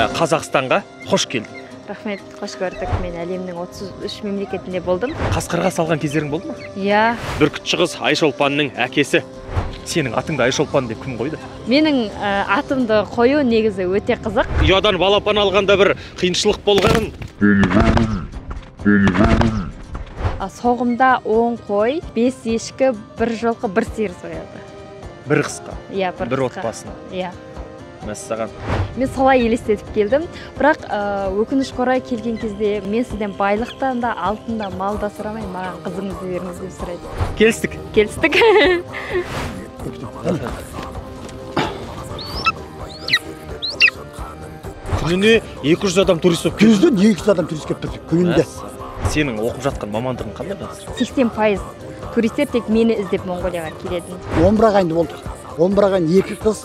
Қазақстанға қош келдің. Рахмет, қош көрдік. Мен әлемнің 33 мемлекетінде болдым. Қасқырға салған кездерің болды ма? Иә. Бүркітші қыз Айшолпанның әкесі. Сенің атыңды Айшолпан деп кім қойды? Менің атымды қою негізі өте қызық. Ұядан балапан алғанда бір қиыншылық болғанын. Соғымда 10 қой, 5 ешкі, 1 жылқы, 1 сиыр сояды. Бір қысқа? Иә, бір қысқа. Отбасына? Иә. Мәссаған. Мен солай елестетіп келдім, бірақ өкінішке орай келген кезде мен сізден байлықтан да, алтын да, мал да сұрамай, маған қызыңызды беріңіз деп сұрайды. Келістік? Келістік. Күніне 200 адам турист болып келді. Жүзден 200 адам турист келіп тұр күнінде. Сенің оқып жатқан мамандығың қандай қазір? 80% туристер тек мені іздеп Моңғолияға келетін. 11 ағайынды болдық. 11 ағайын, 2 қыз,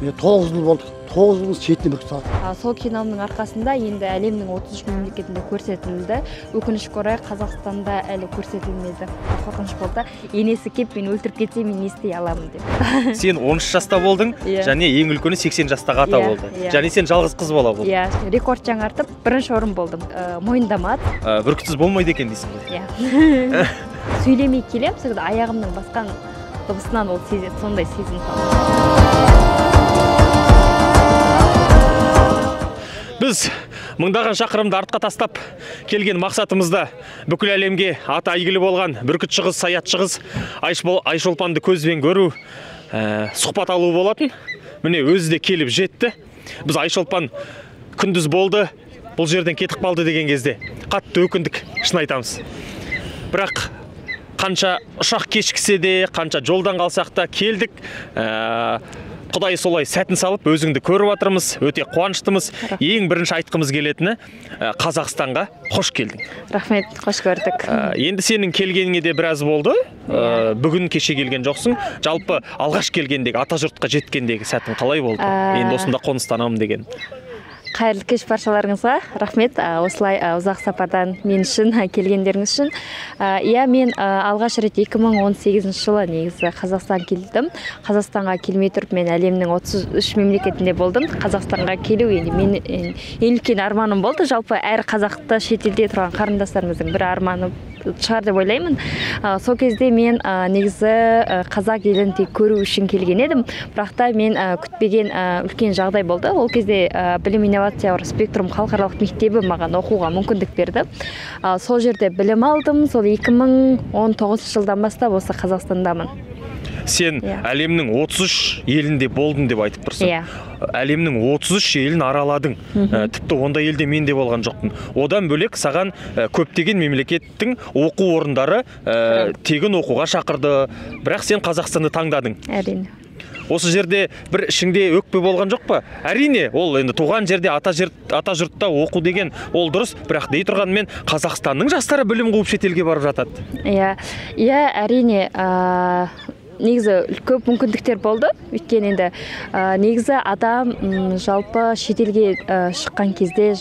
9 ұл болдық. 9 ұлымыз шетінен бүркіт салды. Сол киномның арқасында енді әлемнің 33 мемлекетінде көрсетілді. Өкінішке орай Қазақстанда әлі көрсетілмеді. Қорқыныш болды. Енесі кеп мені өлтіріп кетсе, мен не істей аламын деп. Сен 13 жаста болдың, және ең үлкені 80 жастағы ата болды. Және сен жалғыз қыз бала болдың. Иә, рекорд жаңартып, бірінші орын болдым. Мойындамады. Бүркітсіз болмайды екен дейсің ғой. Иә. Сөйлемей келем, сол аяғымның басқан дыбысынан ол сезеді, сондай сезім салды. Біз мыңдаған шақырымды артқа тастап келген мақсатымызда бүкіл әлемге аты әйгілі болған бүркітші қыз, саятшы қыз Айшолпанды көзбен көру, сұхбат алу болатын. Міне өзі де келіп жетті. Біз Айшолпан күндіз болды, бұл жерден кетіп қалды деген кезде қатты өкіндік, шын айтамыз. Бірақ қанша ұшақ кешіксе де, қанша жолдан қалсақ та келдік. Құдай солай сәтін салып, өзіңді көріп жатырмыз, өте қуаныштымыз. Ең бірінші айтқымыз келетіні, Қазақстанға қош келдің. Рахмет, қош көрдік. Енді сенің келгеніңе де біраз болды. Бүгін кеше келген жоқсың. Жалпы алғаш келгендегі, ата жұртқа жеткендегі сәтің қалай болды? Енді осында қоныстанамын деген. Қайырлы кеш баршаларыңызға. Рахмет, осылай ұзақ сапардан мен үшін келгендеріңіз үшін. Иә, мен алғаш рет 2018 жылы негізі Қазақстан келдім. Қазақстанға келмей тұрып мен әлемнің 33 мемлекетінде болдым. Қазақстанға келу енді мен ең үлкен арманым болды. Жалпы әр қазақты шетелде тұрған қарындастарымыздың бір арманы шығар деп ойлаймын. Сол кезде мен негізі қазақ елін тек көру үшін келген едім. Бірақ та мен күтпеген үлкен жағдай болды. Ол кезде білім инновациялар спектрум халықаралық мектебі маған оқуға мүмкіндік берді. Сол жерде білім алдым. Сол 2019 жылдан бастап осы Қазақстандамын. Сен әлемнің 33 елінде болдым деп айтып тұрсың. Иә. Әлемнің 33 елін араладың. Тіпті ондай елде мен де болған жоқпын. Одан бөлек саған көптеген мемлекеттің оқу орындары тегін оқуға шақырды. Бірақ сен Қазақстанды таңдадың. Әрине. Осы жерде бір ішіңде өкпе болған жоқ па? Әрине, ол енді туған жерде, ата жұртта оқу деген ол дұрыс, бірақ дей тұрғанмен Қазақстанның жастары білім қуып шетелге барып жатады. Иә, иә, әрине, негізі көп мүмкіндіктер болды. Өйткені енді негізі адам жалпы шетелге шыққан кезде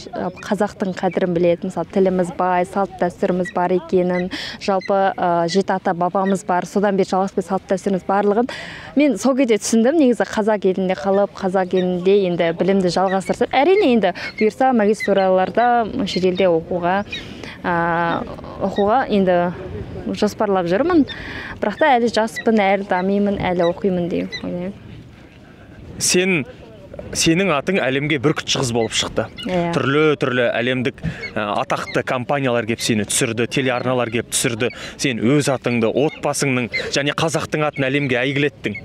қазақтың қадірін біледі. Мысалы, тіліміз бай, салт дәстүріміз бар екенін, жалпы жеті ата бабамыз бар, содан бері жалғасып салт дәстүріміз барлығын мен сол кезде түсіндім. Негізі қазақ елінде қалып, қазақ елінде енді білімді жалғастырсам, әрине енді бұйырса магистратураларда шетелде оқуға енді жоспарлап жүрмін. Бірақ та әлі жаспын, әлі дамимын, әлі оқимын деп ойлаймын. Сенің атың әлемге бүркітші қыз болып шықты. Түрлі-түрлі әлемдік атақты компаниялар кеп сені түсірді, телеарналар кеп түсірді. Сен өз атыңды, отбасыңның және қазақтың атын әлемге әйгілеттің.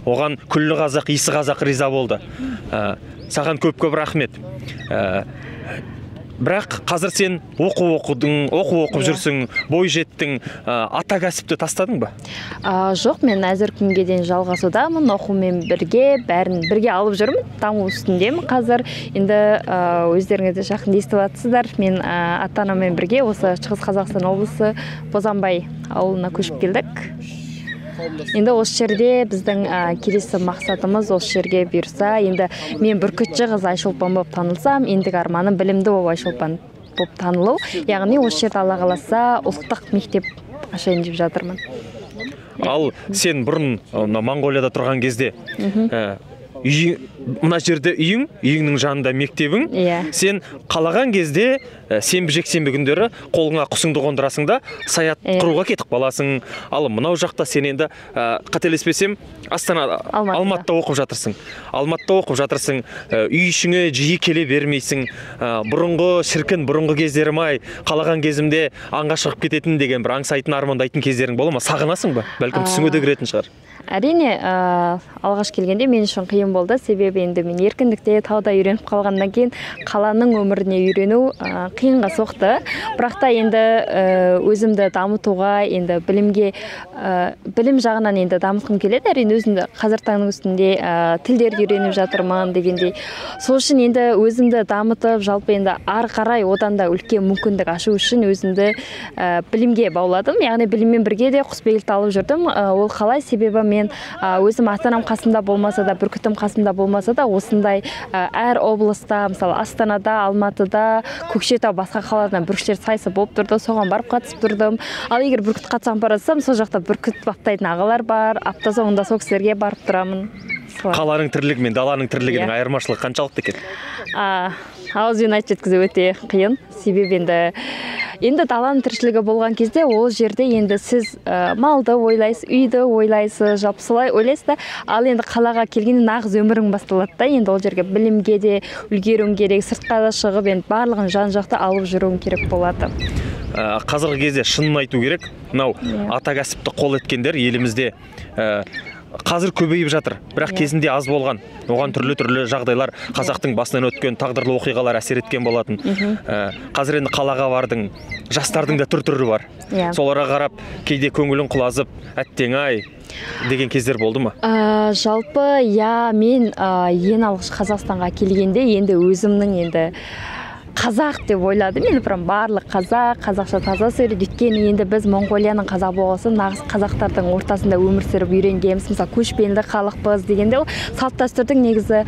Оған күллі қазақ, иісі қазақ риза болды. Саған көп-көп рахмет. Бірақ қазір сен оқу оқып жүрсің, бой жеттің, ата кәсіпті тастадың ба? Жоқ, мен әзір күнге дейін жалғасудамын, оқумен бірге, бәрін бірге алып жүрмін, даму үстіндемін қазір. Енді өздеріңіз де жақында естіп жатсыздар, мен ата-анаммен бірге осы Шығыс Қазақстан облысы Бозанбай ауылына көшіп келдік. Енді осы жерде біздің келесі мақсатымыз осы жерге бұйырса, енді мен бүркітші қыз Айшолпан болып танылсам, ендігі арманым білімді болып Айшолпан болып танылу. Яғни осы жерде Алла қаласа ұлттық мектеп ашайын деп жатырмын. Ал сен бұрын Моңғолияда тұрған кезде Мына жерде үйің, үйіңнің жанында мектебің. Сен қалаған кезде сенбі жексенбі күндері қолыңа құсыңды қондырасың да саят құруға кетіп қаласың. Ал мынау жақта сен енді қателеспесем Астана, Алматыда оқып жатырсың. Алматыда оқып жатырсың, үй ішіңе жиі келе бермейсің. Бұрынғы шіркін, бұрынғы кездерім ай, қалаған кезімде аңға шығып кететін деген бір аңсайтын, армандайтын кездерің бола ма? Сағынасың ба? Бәлкім түсіңе де кіретін шығар. Әрине, алғаш келгенде мен үшін қиын болды, себебі енді мен еркіндікте тауда үйреніп қалғаннан кейін қаланың өміріне үйрену қиынға соқты. Бірақ та енді өзімді дамытуға, енді білімге, білім жағынан енді дамытқым келеді. Әрине, өзімді қазір таңның үстінде тілдерді үйреніп жатырмын дегендей. Сол үшін енді өзімді дамытып, жалпы енді ары қарай одан да үлкен мүмкіндік ашу үшін өзімді білімге бауладым. Яғни біліммен бірге де құсбегілікті алып жүрдім. Ол қалай? Себебі мен өзім ата-анам қасымда болмаса да, бүркітім қасымда болмаса да, осындай әр облыста, мысалы Астанада, Алматыда, Көкшетау, басқа қалалардан бүркітшілер сайысы болып тұрды, соған барып қатысып тұрдым. Ал егер бүркіт қатысам бара жатсам, сол жақта бүркіт баптайтын ағалар бар, апта соңында сол кісілерге барып тұрамын. Қаланың тірлігі мен даланың тірлігінің айырмашылығы қаншалықты екен? Ауызбен айтып жеткізу өте қиын. Себебі енді даланың тіршілігі болған кезде ол жерде енді сіз малды ойлайсыз, үйді ойлайсыз, жалпы солай ойлайсыз да. Ал енді қалаға келгенде нағыз өмірің басталады да. Енді ол жерге білімге де үлгеруің керек, сыртқа да шығып, енді барлығын жан-жақты алып жүруің керек болады. Қазіргі кезде шынын айту керек, мынау ата кәсіпті қол еткендер елімізде қазір көбейіп жатыр, бірақ кезінде аз болған. Оған түрлі-түрлі жағдайлар, қазақтың басынан өткен тағдырлы оқиғалар әсер еткен болатын. Қазір енді қалаға бардың, жастардың да түр-түрі бар. Соларға қарап кейде көңілің құлазып, әттең ай деген кездер болды ма? Жалпы, иә, мен ең алғаш Қазақстанға келгенде енді өзімнің енді қазақ деп ойладым. Енді прям барлық қазақ, қазақша таза сөйлейді. Өйткені енді біз Моңғолияның қазақ болғасын, нағыз қазақтардың ортасында өмір сүріп үйренгенбіз. Мысалы, көшпенді халықпыз дегенде, ол салт дәстүрдің негізі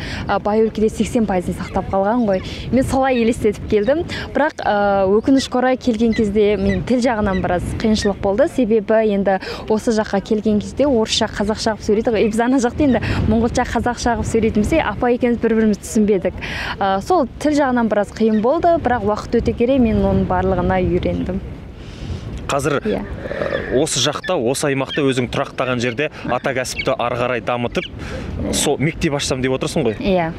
бай өлкеде 80%-ын сақтап қалған ғой. Мен солай елестетіп келдім. Бірақ өкінішке орай келген кезде мен тіл жағынан біраз қиыншылық болды. Себебі енді осы жаққа келген кезде орысша, қазақша қылып сөйлейді ғой. Біз ана жақта енді моңғолша, қазақша қылып сөйлейтінбіз, апа екеуміз бір-бірімізді түсінбедік. Сол тіл жағынан біраз қиын болды. Бірақ уақыт өте келе мен оның барлығына үйрендім. Қазір осы жақта, осы аймақта өзің тұрақтаған жерде ата кәсіпті ары қарай дамытып, сол мектеп ашсам деп отырсың ғой? Иә.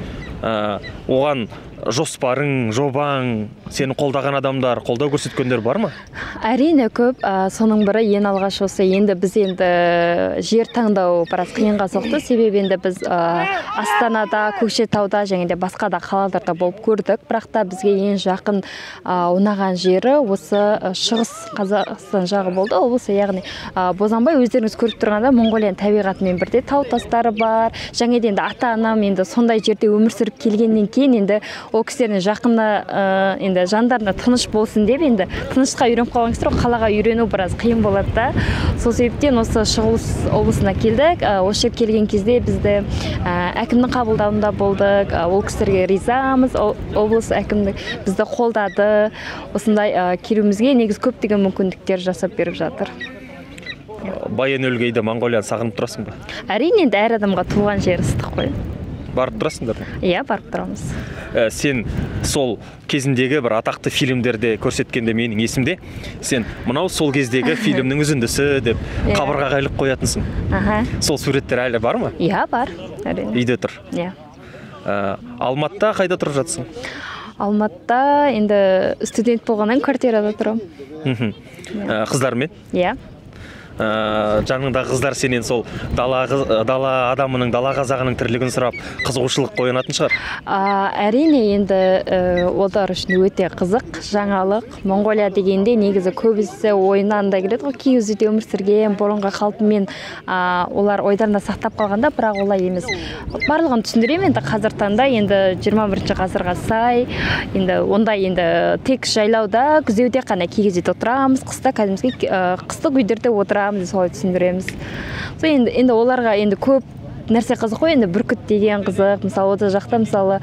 Оған жоспарың, жобаң, сені қолдаған адамдар, қолдау көрсеткендер бар ма? Әрине көп. Соның бірі ең алғаш осы енді біз енді жер таңдау біраз қиынға соқты. Себебі енді біз Астанада, Көкшетауда және де басқа да қалаларда болып көрдік. Бірақ та бізге ең жақын ұнаған жері осы Шығыс Қазақстан жағы болды. Облысы, яғни Бозанбай, өздеріңіз көріп тұрғанда Моңғолияның табиғатымен бірде тау тастары бар. Және де енді ата-анам енді сондай жерде өмір сүріп келгеннен кейін енді ол кісілердің жақыны, енді жандарына тыныш болсын деп, енді тынышқа үйреніп қалған кісілер қалаға үйрену біраз қиын болады да. Сол себептен осы Шығыс облысына келдік. Осы жерге келген кезде бізді әкімнің қабылдауында болдық. Ол кісілерге ризамыз. Облыс әкімдік бізді қолдады. Осындай келуімізге негізі көптеген мүмкіндіктер жасап беріп жатыр. Баян өлгейді, Моңғолияны сағынып тұрасың ба? Әрине, енді әр адамға туған жері ыстық қой. Барып тұрасыңдар ма? Иә, барып тұрамыз. Сен сол кезіндегі бір атақты фильмдерде көрсеткенде менің есімде, сен мынау сол кездегі фильмнің үзіндісі деп қабырғаға іліп қоятынсың. Сол суреттер әлі бар ма? Иә, бар. Әрине. Үйде тұр. Иә. Алматыда қайда тұрып жатсың? Алматыда енді студент болғаннан квартирада тұрамын. Қыздармен? Иә. Жаныңдағы қыздар сенен сол дала адамының, дала қазағының тірлігін сұрап, қызығушылық қоянатын шығар? Әрине, енді олар үшін өте қызық, жаңалық. Моңғолия дегенде негізі көбісі ойынан да келеді ғой, киіз үйде өмір сүрген, бұрынғы қалпымен олар ойдарында сақтап қалғанда, бірақ олай емес. Барлығын түсіндіремін енді қазір таңда, енді 21 ғасырға сай, енді ондай енді тек жайлауда, күзеуде қана киіз үйде отырамыз, қыста кәдімгі қыстық үйлерде отырамыз. Солай түсіндіреміз. Сол енді оларға енді көп Көп нәрсе қызық қой енді, бүркіт деген қызық. Мысалы, ол жақта мысалы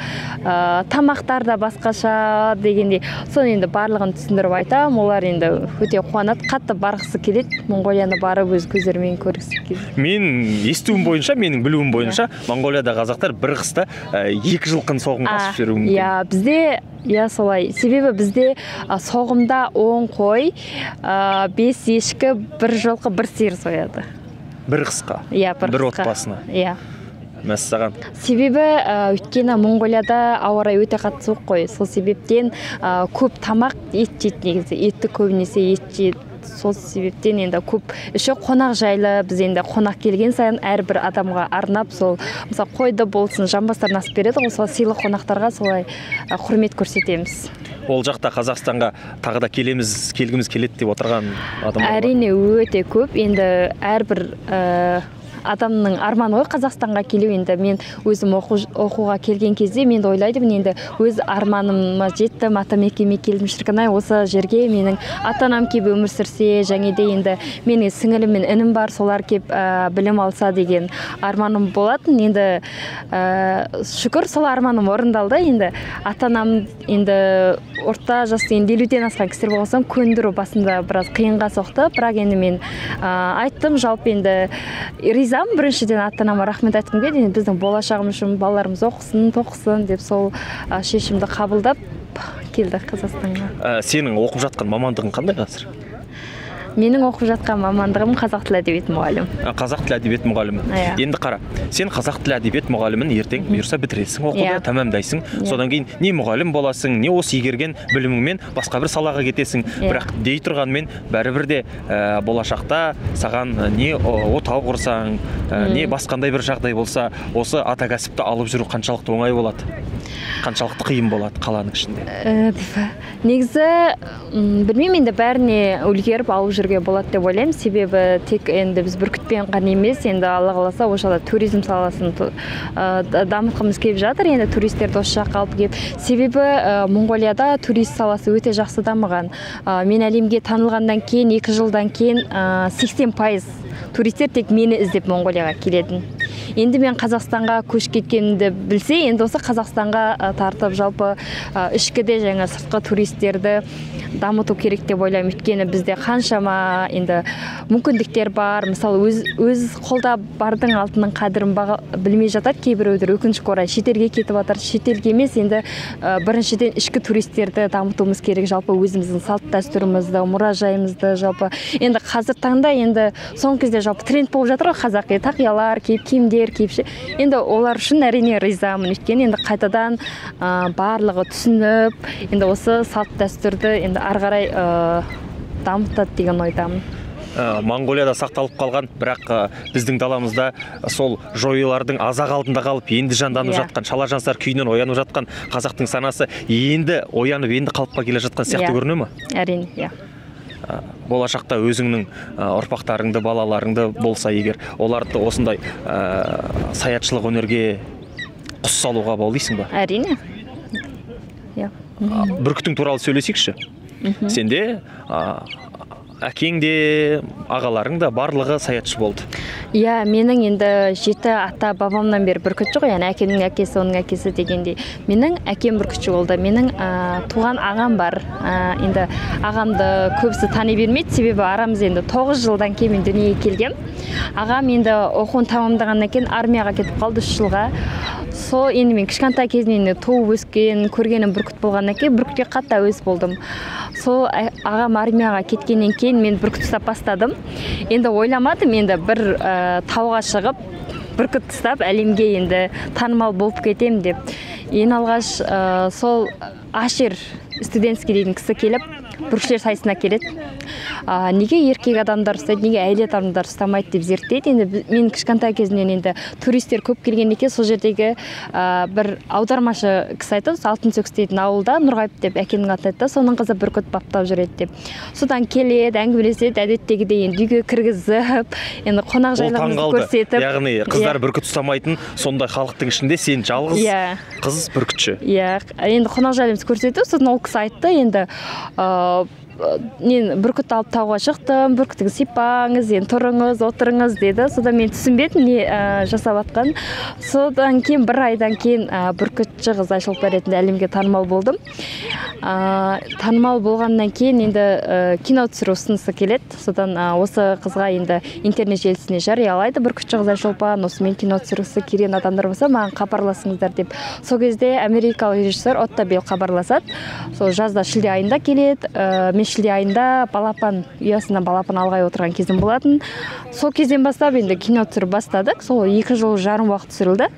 тамақтар да басқаша дегендей. Соны енді барлығын түсіндіріп айтамын. Олар енді өте қуанады, қатты барғысы келеді. Моңғолияны барып өз көздерімен көргісі келеді. Мен естуім бойынша, менің білуім бойынша, Моңғолияда қазақтар бір қыста 2 жылқыны соғымға асып жіберуі мүмкін. Иә, бізде иә солай. Себебі бізде соғымда 10 қой, 5 ешкі, 1 жылқы, 1 сиыр сояды. Бір қысқа? Иә, бір отбасына. Иә. Мәссаған. Себебі өйткені Моңғолияда ауа райы өте қатты суық қой. Сол себептен көп тамақ ет жейді негізі. Етті көбінесе ет жейді. Сол себептен енді көп еще қонақ жайлы, біз енді қонақ келген сайын әрбір адамға арнап сол мысалы қойды болсын, жамбастарын асып береді ғой, сол сыйлы қонақтарға солай құрмет көрсетеміз. Ол жақта Қазақстанға тағы да келеміз, келгіміз келеді деп отырған адамдар бар. Әрине өте көп. Енді әрбір адамның арманы ғой Қазақстанға келу. Енді мен өзім оқуға келген кезде мен де ойлайтынмын, енді өз арманыма жеттім, атамекеніме келдім, шіркін ай, осы жерге менің ата-анам келіп өмір сүрсе, және де енді менің сіңілім мен інім бар, солар келіп білім алса деген арманым болатын. Енді шүкір, сол арманым орындалды. Енді ата-анам енді орта жасты, енді 50-ден асқан кісілер болған соң көндіру басында біраз қиынға соқты, бірақ енді мен айттым, жалпы енді ризамын. Біріншіден ата-анама рахмет айтқым келді. Енді біздің болашағымыз үшін балаларымыз оқысын, тоқысын деп сол шешімді қабылдап келдік Қазақстанға. Сенің оқып жатқан мамандығың қандай қазір? Менің оқып жатқан мамандығым қазақ тілі әдебиеті мұғалімі. Қазақ тілі әдебиеті мұғалімі. Енді қара, сен қазақ тілі әдебиет мұғалімін ертең бұйырса бітіресің, оқуды тәмамдайсың. Содан кейін не мұғалім боласың, не осы игерген біліміңмен басқа бір салаға кетесің. Бірақ дей тұрғанмен бәрібір де болашақта саған не отау құрсаң, не басқандай бір жағдай болса, осы ата кәсіпті алып жүру қаншалықты оңай болады? Қаншалықты қиын болады қаланың ішінде? Негізі білмеймін, енді бәріне үлгеріп алып жүруге болады деп ойлаймын. Себебі тек енді біз бүркітпен ғана емес, енді Алла қаласа осы жақта туризм саласын дамытқымыз келіп жатыр. Енді туристерді осы жаққа алып келіп, себебі Моңғолияда турист саласы өте жақсы дамыған. Мен әлемге танылғаннан кейін 2 жылдан кейін 80% туристер тек мені іздеп Моңғолияға келетін. Енді мен Қазақстанға көшіп кеткенімді білсе, енді осы Қазақстанға тартып жалпы ішкі де жаңа сыртқы туристерді дамыту керек деп ойлаймын. Өйткені бізде қаншама енді мүмкіндіктер бар. Мысалы, өз қолда бардың алтынның қадірін білмей жатады кейбіреулер, өкінішке орай шетелге кетіп жатыр. Шетелге емес, енді біріншіден ішкі туристерді дамытуымыз керек. Жалпы өзіміздің салт дәстүрімізді, мұражайымызды, жалпы енді қазір таңда енді соңғы кезде жалпы тренд болып жатыр ғой, қазақи тақиялар киіп, киімдер киіп. Енді олар үшін әрине ризамын. Өйткені енді қайтадан барлығы түсініп, енді осы салт дәстүрді енді ары қарай дамытады деген ойдамын. Моңғолияда сақталып қалған, бірақ біздің даламызда сол жойылардың азақ алдында қалып, енді жанданып жатқан, шала жансар күйінен оянып жатқан қазақтың санасы енді оянып, енді қалыпқа келе жатқан сияқты көріне ме? Әрине, иә. Болашақта өзіңнің ұрпақтарыңды, балаларыңды болса егер, оларды осындай саятшылық өнерге құс салуға баулисың ба? Әрине. Иә. Бүркітің туралы сөйлесейікші. Сенде әкең де, ағаларың да барлығы саятшы болды. Иә, менің енді 7 ата бабамнан бері бүркітші ғой, яғни әкемнің әкесі, оның әкесі дегендей. Менің әкем бүркітші болды. Менің туған ағам бар. Енді ағамды көбісі тани бермейді, себебі арамыз енді 9 жылдан кейін мен дүниеге келгем. Ағам енді оқуын тамамдағаннан кейін армияға кетіп қалды 3 жылға. Сол енді мен кішкентай кезімнен туып өскен, көргенім бүркіт болғаннан кейін бүркітке қатты әуес болдым. Сол ағам армияға кеткеннен кейін мен бүркіт ұстап бастадым. Енді ойламадым, енді бір тауға шығып бүркіт ұстап әлемге енді танымал болып кетем деп. Ең алғаш сол Ашир студентский дейтін кісі келіп бүркітшілер сайысына келеді. Неге еркек адамдар ұстайды, неге әйел адамдар ұстамайды деп зерттейді. Енді мен кішкентай кезімнен енді туристер көп келген екен, сол жердегі бір аудармашы кісі айтады, Алтын Сөкіс дейтін ауылда Нұрғайып деп әкемнің атын айтты, соның қызы бүркіт баптап жүреді деп. Содан келеді, әңгімелеседі, әдеттегідей енді үйге кіргізіп, енді қонақ жайлығымызды көрсетіп. Яғни қыздар бүркіт ұстамайтын сондай халықтың ішінде сен жалғыз қыз бүркітші. Иә, енді қонақ жайлығымызды көрсетіп, сосын ол кісі айтты, енді Мен бүркіт алып тауға шықтым, бүркітіңді сипаңыз, енді тұрыңыз, отырыңыз деді. Содан мен түсінбедім не жасап жатқанын. Содан кейін бір айдан кейін бүркітші қыз Айшолпан ретінде әлемге танымал болдым. Танымал болғаннан кейін енді кино түсіру ұсынысы келеді. Содан осы қызға енді интернет желісіне жариялайды: бүркітші қыз Айшолпан, осымен кино түсіргісі келген адамдар болса, маған хабарласыңыздар деп. Сол кезде америкалық режиссер Отто Белл хабарласады. Сол жазда, шілде айында келеді. Мен шілде айында балапан ұясына балапан алғай отырған кезім болатын. Сол кезден бастап енді кино түсіріп бастадық. Сол 2,5 жыл уақыт түсірілді.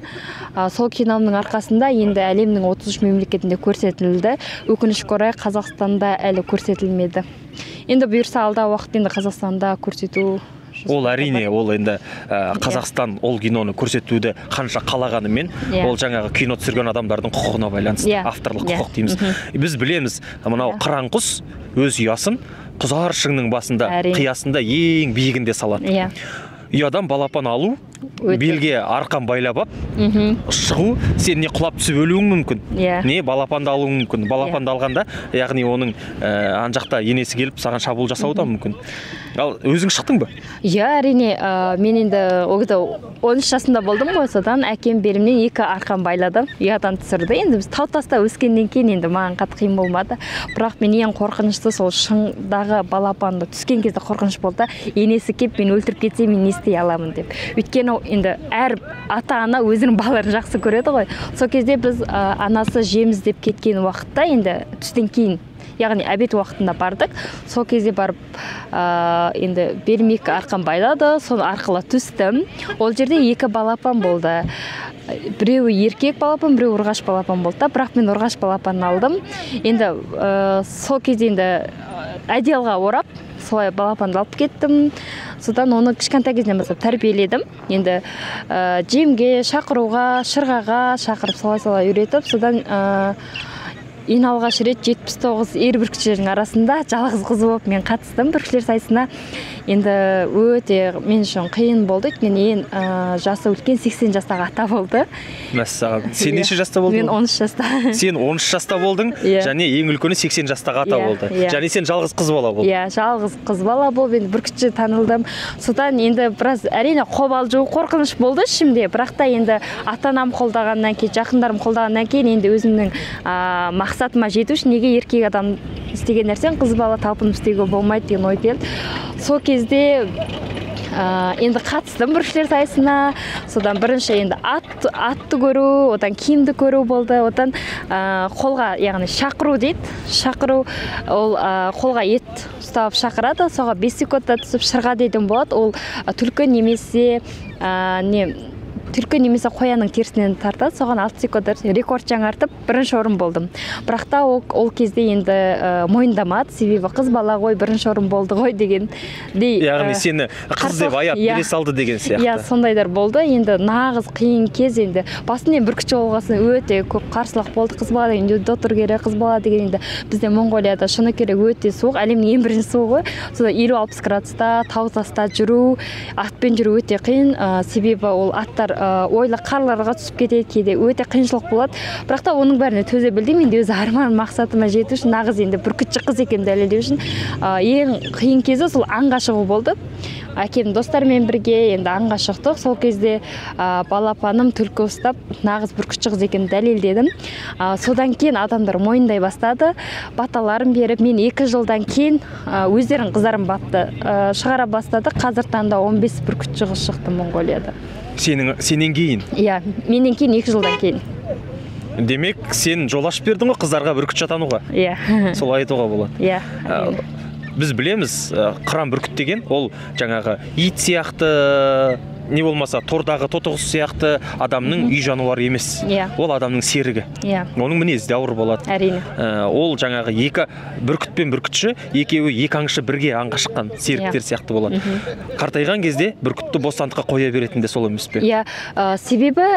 Сол киномның арқасында енді әлемнің 33 мемлекетінде көрсетілді. Өкінішке орай, Қазақстанда әлі көрсетілмеді. Енді бұйырса, алдағы уақытта енді Қазақстанда көрсету Ол әрине, ол енді Қазақстан ол киноны көрсетуді қанша қалағанымен, ол жаңағы кино түсірген адамдардың құқығына байланысты, авторлық құқық дейміз. Біз білеміз, мынау қыран құс өз ұясын Құзар шыңның басында, қиясында, ең биігінде салады. Ұядан балапан алу, белге арқан байлап алып шығу, сен не құлап түсіп өлуің мүмкін, не балапанды алуың мүмкін. Балапанды алғанда, яғни оның ана жақта енесі келіп, саған шабуыл жасауы да мүмкін. Ал өзің шықтың ба? Иә, әрине. Мен енді ол кезде 13 жасымда болдым ғой. Содан әкем белімнен екі арқан байлады, ұядан түсірді. Енді біз тау таста өскеннен кейін енді маған қатты қиын болмады. Бірақ мен ең қорқыныштысы сол шыңдағы балапанды түскен кезде қорқыныш болды да: енесі келіп мені өлтіріп кетсе, мен не істей аламын деп. Өйткені енді әр ата ана өзінің балаларын жақсы көреді ғой. Сол кезде біз анасы жем іздеп кеткен уақытта, енді түстен кейін, яғни обед уақытында бардық. Сол кезде барып енді беліме екі арқан байлады, соны арқылы түстім. Ол жерде екі балапан болды: біреуі еркек балапан, біреуі ұрғаш балапан болды да. Бірақ мен ұрғаш балапанын алдым. Енді сол кезде енді одеялға орап, солай балапанды алып кеттім. Содан оны кішкентай кезінен бастап тәрбиеледім. Енді жемге шақыруға, шырғаға шақырып, солай солай үйретіп, содан ең алғаш рет 79 ер бүркітшілердің арасында жалғыз қыз болып мен қатыстым бүркітшілер сайысына. Енді өте мен үшін қиын болды, өйткені ең жасы үлкен 80 жастағы ата болды. Мәссаған, сен неше жаста болдың? Мен 13 жаста. Сен 13 жаста болдың. Иә. Және ең үлкені 80 жастағы ата Иә, болды. иә. Және сен жалғыз қыз бала болдың. Иә, жалғыз қыз бала болып енді бүркітші танылдым. Содан енді біраз, әрине, қобалжу, қорқыныш болды ішімде. Бірақ та енді ата анам қолдағаннан кейін, жақындарым қолдағаннан кейін, енді өзімнің мақсатыма жету үшін неге еркек адам істеген нәрсені қыз бала талпынып істеуге болмайды деген ой келді. Сол кезде енді қатыстым бүркітшілер сайысына. Содан бірінші енді атты көру, одан киімді көру болды. Одан қолға, яғни шақыру дейді, шақыру, ол қолға ет ұстап шақырады. Соға 5 секундта түсіп, шырға дейтін болады. Ол түлкі немесе не, түлкі немесе қоянның терісінен тартады. Соған 6 секундта рекорд жаңартып, бірінші орын болдым. Бірақ та ол кезде енді мойындамады, себебі қыз бала ғой, бірінші орын болды ғой дегендей. Яғни сені қыз деп қарсылық, аяп иә. бере салды деген сияқты. Иә, сондайлар болды. Енді нағыз қиын кез, енді басында бүркітші болған соң өте көп қарсылық болды. Қыз бала деген үйде отыру керек, қыз бала деген енді бізде Моңғолияда, шыны керек, өте суық, әлемнің ең бірінші суығы ғой. Содан 50-60 градуста тау таста жүру, атпен жүру өте қиын, себебі ол аттар ойлы қарларға түсіп кетеді кейде, өте қиыншылық болады. Бірақ та оның бәріне төзе білдім. Енді өз арман мақсатыма жету үшін, нағыз енді бүркітші қыз екенімді дәлелдеу үшін, ең қиын кезі сол аңға шығу болды. Әкем достарымен бірге енді аңға шықтық. Сол кезде балапаным түлкі ұстап, нағыз бүркітші қыз екенімді дәлелдедім. Содан кейін адамдар мойындай бастады, баталарын беріп, мен 2 жылдан кейін өздерінің қыздарын бапты шығара бастады. Қазіргі таңда 15 бүркітші қыз шықты Моңғолияда. Сенен кейін? Иә, менен кейін, 2 жылдан кейін. Демек, сен жол ашып бердің ғой қыздарға бүркітші атануға. Иә. Солай айтуға болады. Иә. Біз білеміз, қыран бүркіт деген ол жаңағы ит сияқты, не болмаса тордағы тотықұс сияқты адамның үй жануары емес. Ол адамның серігі. Оның мінезі де ауыр болады. Ол жаңағы екі бүркіт пен бүркітші екеуі екі аңшы, бірге аңға шыққан серіктер сияқты болады. Қартайған кезде бүркітті бостандыққа қоя беретін де сол емес пе? Иә, себебі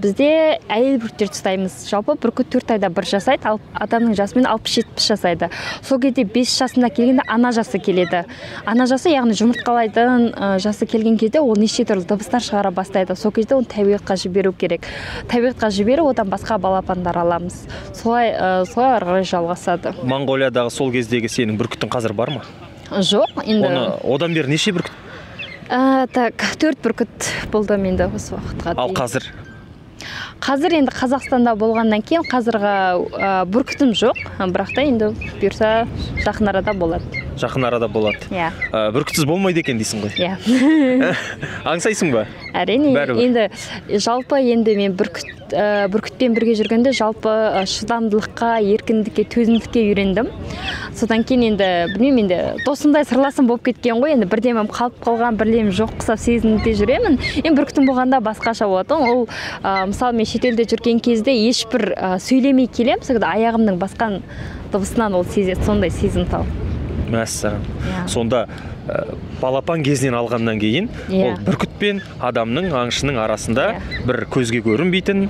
бізде әйел бүркіттерді ұстаймыз. Жалпы бүркіт 4 айда бір жасайды, ал адамның жасымен 60-70 жасайды. Сол кезде 5 жасына келгенде ана жасы келеді. Ана жасы, яғни жұмыртқалайтын жасы келген кезде ол неше түрлі түрлі дыбыстар шығара бастайды. Сол кезде оны табиғатқа жіберу керек. Табиғатқа жіберіп, одан басқа балапандар аламыз. Солай солай ары қарай жалғасады. Моңғолиядағы сол кездегі сенің бүркітің қазір бар ма? Жоқ, енді. Оны одан бері неше бүркіт? Так, 4 бүркіт болды менде осы уақытқа дейін. Ал қазір? Қазір енді Қазақстанда болғаннан кейін қазіргі бүркітім жоқ, бірақ та енді бұйырса жақын арада болады. Жақын арада болады. Иә. Бүркітсіз болмайды екен дейсің ғой. Иә. Аңсайсың ба? Әрине. Бәрібір. Енді жалпы енді мен бүркітпен бірге жүргенде жалпы шыдамдылыққа, еркіндікке, төзімділікке үйрендім. Содан кейін енді білмеймін, енді досымдай сырласым болып кеткен ғой, енді бірдемем қалып қалған, бірдемем жоқ құсап сезініп те жүремін. Енді бүркітім болғанда басқаша болатын. Ол мысалы мен шетелде жүрген кезде ешбір сөйлемей келем, сол кезде аяғымның басқан дыбысынан ол сезеді, сондай сезімтал. Мәссаған. Сонда балапан кезінен алғаннан кейін ол бүркіт пен адамның, аңшының арасында бір көзге көрінбейтін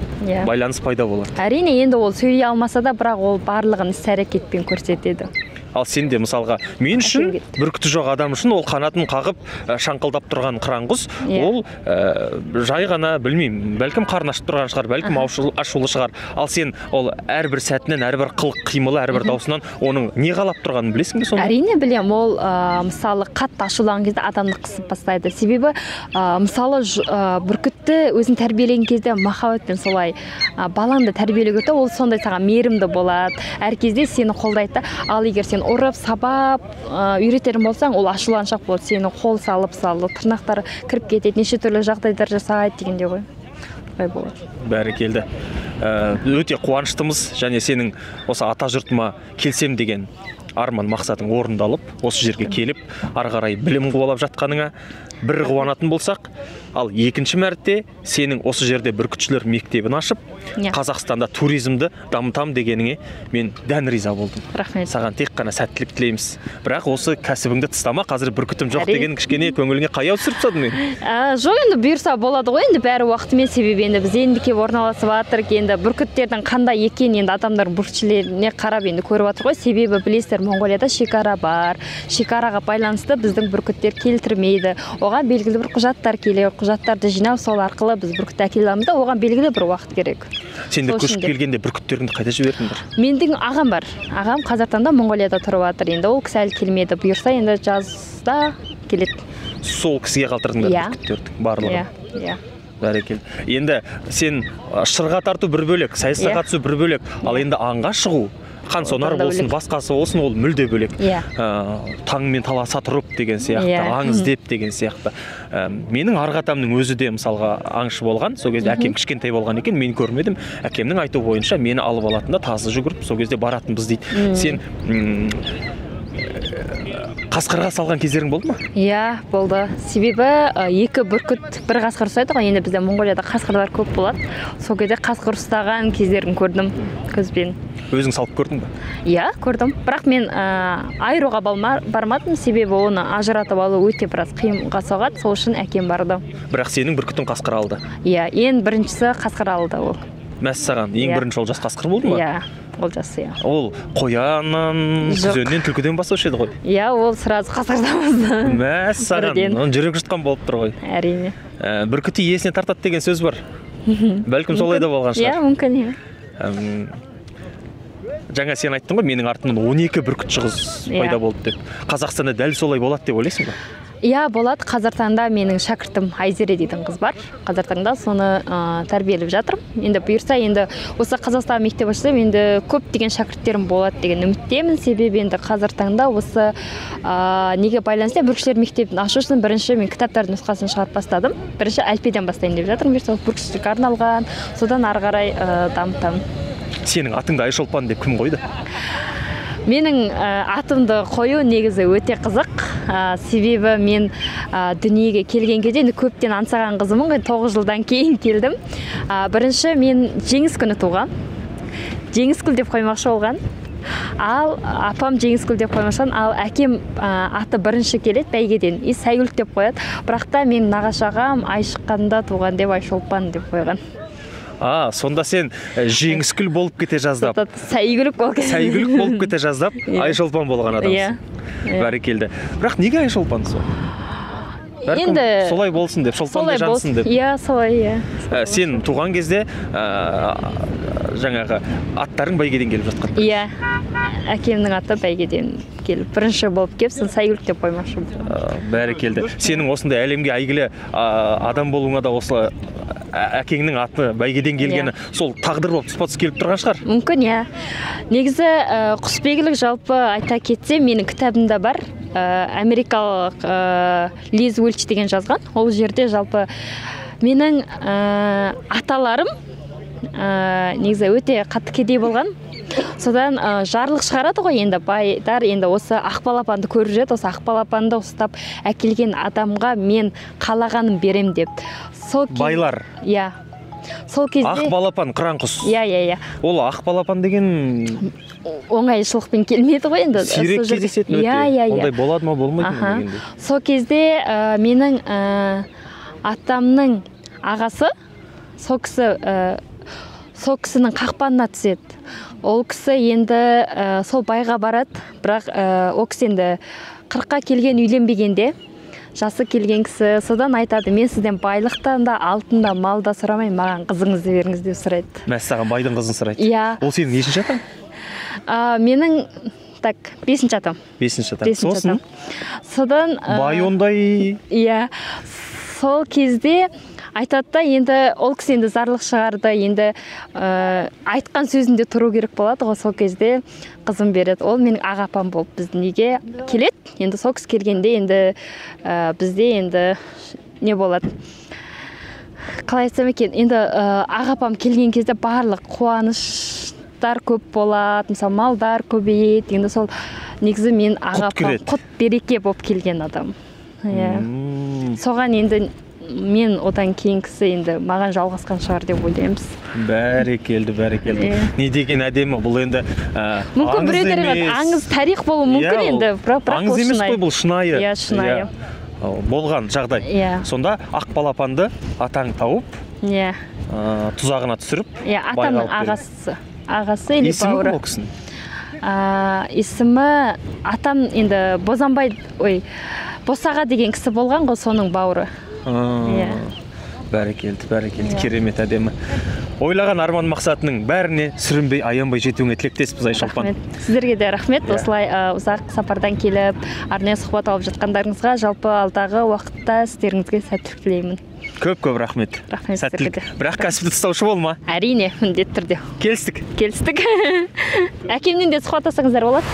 байланыс пайда болады. Әрине, енді ол сөйлей алмаса да, бірақ ол барлығын іс-әрекетпен көрсетеді. Ал сен де мысалға, мен үшін бүркіті жоқ адам үшін ол қанатын қағып шаңқылдап тұрған қыран құс, ол жай ғана, білмеймін, бәлкім қарны ашып тұрған шығар, бәлкім ашулы шығар. Ал сен ол әрбір сәтінен, әрбір қылық қимылы, әрбір даусынан оның не қалап тұрғанын білесің бе сонда? Әрине білемін. Ол мысалы қатты ашуланған кезде адамды қысып бастайды. Себебі мысалы бүркітті өзін тәрбиелеген кезде махаббатпен солай балаңды тәрбиелеу керек, ол сондай саған мейірімді болады, әр кезде сені қолдайды да. Ал егер сен ұрып, сабап, үйретерін болсаң, ол ашуланшақ болады, сені қол салып, салып, тырнақтары кіріп кетеді, неше түрлі жағдайлар жасайды дегенде ғой. Солай болады. Бәрекелді. Өте қуаныштымыз және сенің осы ата жұртыма келсем деген арман мақсатың орындалып, осы жерге келіп, ары қарай білім қуалап жатқаныңа бір қуанатын болсақ, ал екінші мәрте сенің осы жерде бүркітшілер мектебін ашып, Қазақстанда туризмді дамытам дегеніңе мен дән риза болдым. Рахмет. Саған тек қана сәттілік тілейміз. Бірақ осы кәсібіңді тастама, қазір бүркітім жоқ деген кішкене көңіліңе қаяу түсіріп тастадың мен. Жоқ, енді бұйырса болады ғой, енді бәрі уақытымен, себебі енді біз енді келіп орналасып жатырық, енді бүркіттердің қандай екенін енді адамдар бүркітшілеріне қарап енді көріп жатыр ғой. Себебі білесіздер, Моңғолияда шекара бар. Шекараға байланысты біздің бүркіттер келтірмейді. Оған белгілі бір құжаттар келеді. Құжаттарды жинап, сол арқылы біз бүркітті әкеле аламыз да, оған белгілі бір уақыт керек. Сендер көшіп келгенде бүркіттеріңді қайда жібердіңдер? Менің ағам бар. Ағам қазір таңда Моңғолияда тұрып жатыр. Енді ол кісі әлі келмеді. Бұйырса енді жазда келеді. Сол кісіге қалдырдыңдар бүркіттердің барлығын? Иә. Бәрекелді. Енді сен шырға тарту бір бөлек, сайысқа қатысу бір бөлек, ал енді аңға шығу, қан сонар болсын, басқасы болсын, ол мүлде бөлек. Таңмен таласа тұрып деген сияқты, аң іздеп деген сияқты. Менің арғы атамның өзі де мысалға аңшы болған, сол кезде әкем кішкентай болған екен, мен көрмедім. Әкемнің айтуы бойынша мені алып алатында тазы жүгіріп, сол кезде баратынбыз дейді. Сен қасқырға салған кездерің болды ма? Иә, болды. Себебі екі бүркіт бір қасқыр ұстайды ғой. Енді бізде Моңғолияда қасқырлар көп болады. Сол кезде қасқыр ұстаған кездерін көрдім көзбен. Өзің салып көрдің бе? Иә, көрдім. Бірақ мен айыруға бармадым, себебі оны ажыратып алу өте біраз қиынға соғады. Сол үшін әкем барды. Бірақ сенің бүркітің қасқыр алды. Иә, ең біріншісі қасқыр алды ол. Мәссаған, ең бірінші олжас қасқыр болды ма? Иә, олжасы, иә. Ол қояннан, күзеннен, түлкіден бастаушы еді ғой? Иә, ол сразу қасқырдан бастады. Мәссаған, оның жүрек жұтқан болып тұр ғой. Әрине. Бүркіті иесіне тартады деген сөз бар. Бәлкім солай да болған шығар. Иә, мүмкін, иә. Жаңа сен айттың ғой, менің артымнан 12 бүркітші қыз пайда болды деп. Қазақстанда дәл солай болады деп ойлайсың ба? Иә, болады. Қазір таңда менің шәкіртім Айзере дейтін қыз бар. Қазір таңда соны тәрбиелеп жатырмын. Енді бұйырса, енді осы Қазақстан мектеп ашсам, енді көптеген шәкірттерім болады деген үміттемін. Себебі енді қазір таңда осы неге байланысты бүркітшілер мектебін ашу үшін бірінші мен кітаптардың нұсқасын шығарып бастадым. Бірінші әліппеден бастайын деп жатырмын. Бұйырса, бүркітшілерге арналған, содан ары қарай дамытамын. Сенің атыңды Айшолпан деп кім қойды? Менің атымды қою негізі өте қызық. Себебі мен дүниеге келген кезде енді көптен аңсаған қызымын ғой, 9 жылдан кейін келдім. Бірінші мен жеңіс күні туғам. Жеңіскүл деп қоймақшы болған. Ал апам Жеңіскүл деп қоймақшы болған, ал әкем аты бірінші келеді бәйгеден, и Сәйгүл деп қояды. Бірақ та мен нағашы ағам ай шыққанда туған деп Айшолпан деп қойған. Сонда сен Жеңіскүл болып кете жаздап. Сәйгүлік болып кете. Сәйгүлік болып кете жаздап, Айшолпан болған адамсың. Бәрекелді. Бірақ неге Айшолпан сол? Бәлкім Енді солай болсын деп, Шолпандай жансын деп. Иә, солай, иә. Сен туған кезде жаңағы аттарың бәйгеден келіп жатқан. Иә, әкемнің аты бәйгеден келіп, бірінші болып келіп, сосын Сәйгүлік деп қоймақшы болдым. Бәрекелді. Сенің осындай әлемге әйгілі адам болуыңа да осы әкеңнің аты бәйгеден келгені сол тағдыр болып тұспа-тұс келіп тұрған шығар. Мүмкін, иә. Негізі құсбегілік жалпы айта кетсем, менің кітабымда бар. Америкалық Лиз Уэлч деген жазған. Ол жерде жалпы менің аталарым негізі өте қатты кедей болған. Содан жарлық шығарады ғой енді байдар, енді осы ақ балапанды көріп жүреді, осы ақ балапанды ұстап әкелген адамға мен қалағанын берем деп. Сол байлар. Иә. Сол кезде ақ балапан, қыран құс. Иә, иә, иә. Ол ақ балапан деген оңайшылықпен келмеді ғой енді. Сирек кездесетін өте. Иә, иә, иә. Ондай болады ма, болмайды ма дегендей. Сол кезде менің атамның ағасы сол кісі сол кісінің қақпанына түседі. Ол кісі енді сол байға барады, бірақ ол кісі енді 40-қа келген, үйленбегенде, жасы келген кісі, содан айтады, мен сізден байлықтан да, алтын да, мал да сұрамаймын, маған қызыңызды беріңіз деп сұрайды. Мәссаған, байдың қызын сұрайды. Иә. Ол сенің нешінші атаң? Менің, так, 5-ші атам. 5-ші атам. Сосын? Содан бай ондай? Иә. Сол кезде айтады да, енді ол кісі енді зарлық шығарды, енді айтқан сөзінде тұру керек болады ғой, сол кезде қызым береді. Ол менің аға апам болып біздің үйге келеді. Енді сол кісі келгенде енді бізде енді не болады? Қалай айтсам екен, енді аға апам келген кезде барлық қуаныштар көп болады, мысалы малдар көбейеді. Енді сол негізі мен аға апам құт береке болып келген адам. Иә. Соған енді мен одан кейінгісі енді маған жалғасқан шығар деп ойлаймыз. Бәрекелді, бәрекелді. Не деген әдемі бұл енді. Мүмкін біреулер аңыз тарих болуы мүмкін енді, бірақ аңыз емес қой, бұл шынайы. Иә, шынайы. Болған жағдай. Сонда ақ балапанды атаң тауып, иә, тұзағына түсіріп, иә, атамның ағасы, ағасы или бауыры. Есімі кім ол кісінің? Есімі атам енді Бозанбай, ой, Босаға деген кісі болған ғой, соның бауыры. Бәрекелді, бәрекелді, керемет әдемі. Ойлаған арман мақсатының бәріне сүрінбей, аянбай жетуіңе тілектеспіз, Айшолпан. Рахмет. Сіздерге де рахмет. Осылай ұзақ сапардан келіп, арнайы сұхбат алып жатқандарыңызға, жалпы алдағы уақытта сіздеріңізге сәттілік тілеймін. Көп-көп рахмет. Рахмет сіздерге де. Бірақ кәсіпті тастаушы болма. Әрине, міндетті түрде. Келістік. Келістік. Әкемнен де сұхбат алсаңыздар болады.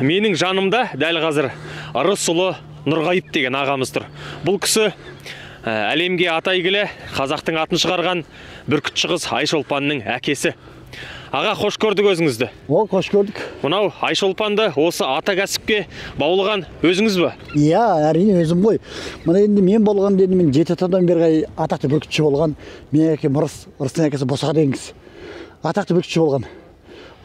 Менің жанымда дәл қазір Ырысұлы Нұрғайып деген ағамыз тұр. Бұл кісі әлемге аты әйгілі, қазақтың атын шығарған бүркітші қыз Айшолпанның әкесі. Аға, қош көрдік өзіңізді. О, қош көрдік. Мынау Айшолпанды осы ата кәсіпке баулыған өзіңіз бе? Иә, әрине өзім ғой. Мына енді мен болғанда енді мен 7 атадан бері атақты бүркітші болған. Менің әкем Ырыс, Ырыстың әкесі Босаға деген кісі. Атақты бүркітші болған.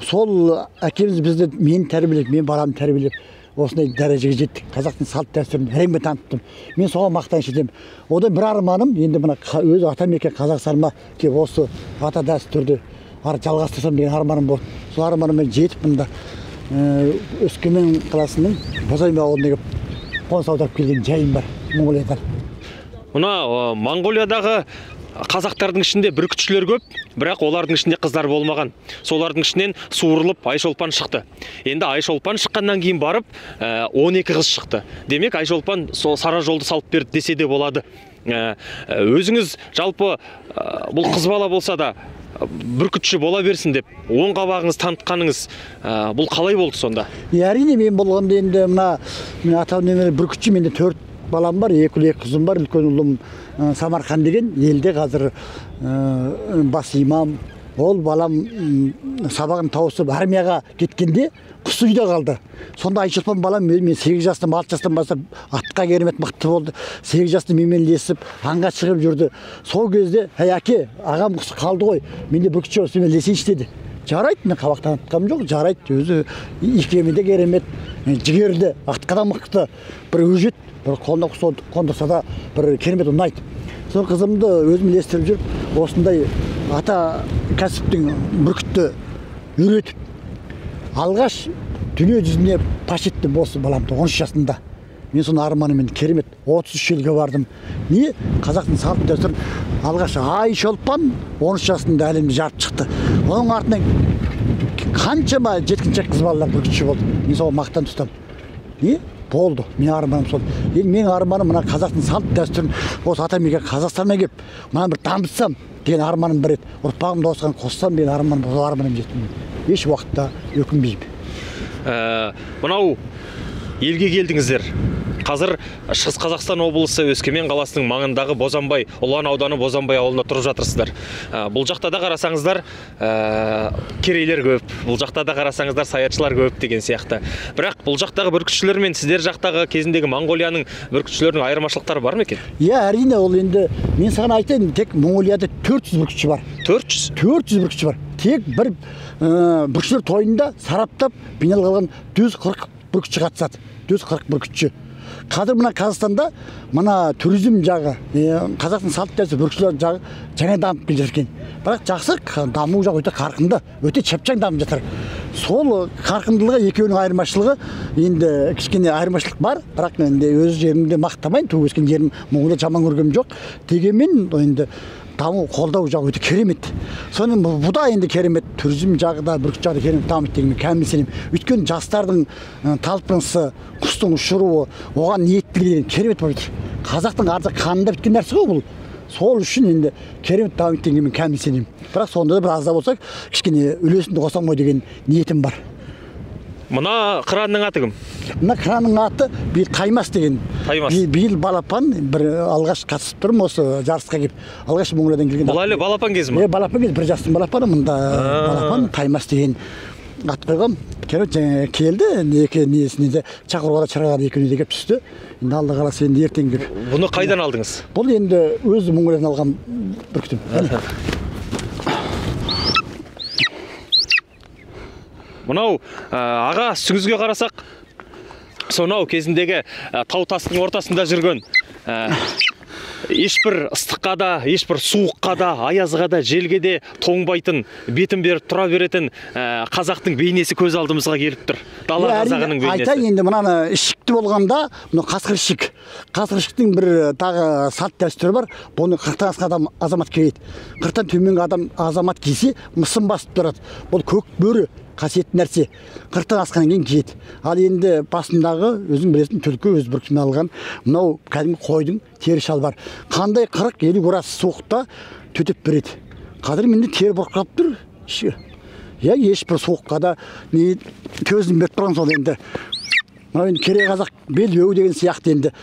Сол әкеміз бізді, мені тәрбиелеп, мен баламды тәрбиелеп осындай дәрежеге жеттік. Қазақтың салт дәстүрін әлемге таныттым. Мен соған мақтаныш етемін. Одан бір арманым, енді мына өз атамекен Қазақстаныма келіп осы ата дәстүрді ары жалғастырсам деген арманым болды. Сол арманыма жетіп мында Өскемен қаласының Бозайма ауылына келіп қоныс аударып келген жайым бар Моңғолиядан. Мына Моңғолиядағы қазақтардың ішінде бүркітшілер көп, бірақ олардың ішінде қыздар болмаған. Солардың ішінен суырылып Айшолпан шықты. Енді Айшолпан шыққаннан кейін барып 12 қыз шықты. Демек Айшолпан сол сара жолды салып берді десе де болады. Өзіңіз жалпы бұл қыз бала болса да бүркітші бола берсін деп оң қабағыңыз танытқаныңыз бұл қалай болды сонда? Әрине мен болғанда енді мына мен атам немере бүркітші, менде 4 балам бар, 2 ұл, 2 қызым бар. Үлкен ұлым Самарқан деген елде қазір бас имам. Ол балам сабағын тауысып армияға кеткенде құсы үйде қалды. Сонда Айшолпан балам мен 8 жастан, 6 жастан бастап атқа керемет мықты болды. 8 жаста менімен ілесіп аңға шығып жүрді. Сол кезде, әй әке, ағам құсы қалды ғой, мен де бүркітші болсам мен ілесейінші деді. Жарайды, мен қабақ танытқаным жоқ, жарайды, өзі икемі де керемет, жігерді, атқа да мықты, бір өжет, бір қолына құс қондырса да бір керемет ұнайды. Сол қызымды өзім ілестіріп жүріп, осындай ата кәсіптің бүркітті үйретіп, алғаш дүние жүзіне паш еттім осы баламды 13 жасында. Мен соны арманым енді керемет. 33 елге бардым. Не? Қазақтың салт дәстүрін алғаш Айшолпан 13 жасында әлемді жарып шықты. Оның артынан қаншама жеткіншек қыз балалар бүркітші болды. Мен соған мақтан тұтамын. Не? Болды. Менің арманым сол. Енді менің арманым мына қазақтың салт дәстүрін осы атамекен Қазақстанға келіп, мынаны бір дамытсам деген арманым бар еді. Ұрпағымды осыған қоссам деген арманым, сол арманым жеттім. Еш уақытта өкінбеймін. Мынау елге келдіңіздер. Қазір Шығыс Қазақстан облысы Өскемен қаласының маңындағы Бозанбай, Ұлан ауданы Бозанбай ауылында тұрып жатырсыздар. Бұл жақта да қарасаңыздар, керейлер көп, бұл жақта да қарасаңыздар саятшылар көп деген сияқты. Бірақ бұл жақтағы бүркітшілер мен сіздер жақтағы кезіндегі Моңғолияның бүркітшілерінің айырмашылықтары бар ма екен? Иә, әрине, ол енді мен саған айтайын, тек Моңғолияда 400 бүркітші бар. 400? 400 бүркітші бар. Тек бір бүркітшілер тойында сараптап бейнеге алған 140 бүркітші қатысады. 140 бүркітші. Қазір мына Қазақстанда мына туризм жағы, қазақтың салт дәстүрі бүркітшілер жағы жаңа дамып келе жатыр екен. Бірақ жақсы даму жағы өте қарқынды, өте шапшаң дамып жатыр. Сол қарқындылығы екеуінің айырмашылығы енді кішкене айырмашылық бар, бірақ енді өз жерімде мақтамайын, туып өскен жерім Моңғолия жаман көргенім жоқ. Дегенмен енді даму қолдау жағы өте керемет. Сонымен бұл да енді керемет, туризм жағы да, бүркіт жағы да керемет дамиды деген мен кәміл сенемін. Өйткені жастардың талпынысы, құстың ұшыруы, оған ниеттілігі деген керемет болып жатыр. Қазақтың арты қанында біткен нәрсе ғой бұл. Сол үшін енді керемет дамиды деген мен кәміл сенемін. Бірақ сонда да бір аз да болса кішкене үлесімді қосам ғой деген ниетім бар. Мына қыранның аты кім? Мына қыранның аты биыл Таймас деген. Таймас. Биыл балапан, бір алғаш қатысып тұрмын осы жарысқа келіп. Алғаш Моңғолиядан келген. Бұл әлі балапан кезі ме? Балапан кезі, бір жастың балапаны. Мында балапан Таймас деген ат қойғам. Керемет жаңа келді, енді екі несіне де шақыруға да шырағады, екеуіне де келіп түсті. Енді Алла қаласа енді ертең келіп. Бұны қайдан алдыңыз? Бұл енді өз Моңғолиядан алған бүркітім. Мынау аға, үстіңізге қарасақ, сонау кезіндегі тау тастың ортасында жүрген, ешбір ыстыққа да, ешбір суыққа да, аязға да, желге де тоңбайтын, бетін беріп тұра беретін қазақтың бейнесі көз алдымызға келіп тұр. Дала қазағының бейнесі. Айтайын енді мынаны ішікті болғанда, мынау қасқыр ішік. Қасқыр ішіктің бір тағы салт дәстүрі бар. Бұны 40-тан асқан адам азамат киеді. 40-тан төменгі адам азамат кисе, мысын басып тұрады. Бұл көк бөрі қасиетті нәрсе. 40-тан асқаннан кейін киеді. Ал енді басындағы өзің білесің түлкі өз бүркітімен алған мынау кәдімгі қойдың тері шалбар. Қандай 40-50 градус суықта төтеп береді. Қазір менде тері бұрқырап тұр. Иә, ешбір суыққа да не төзім беріп тұрған сол енді. Мынау енді керей қазақ белбеу деген сияқты енді.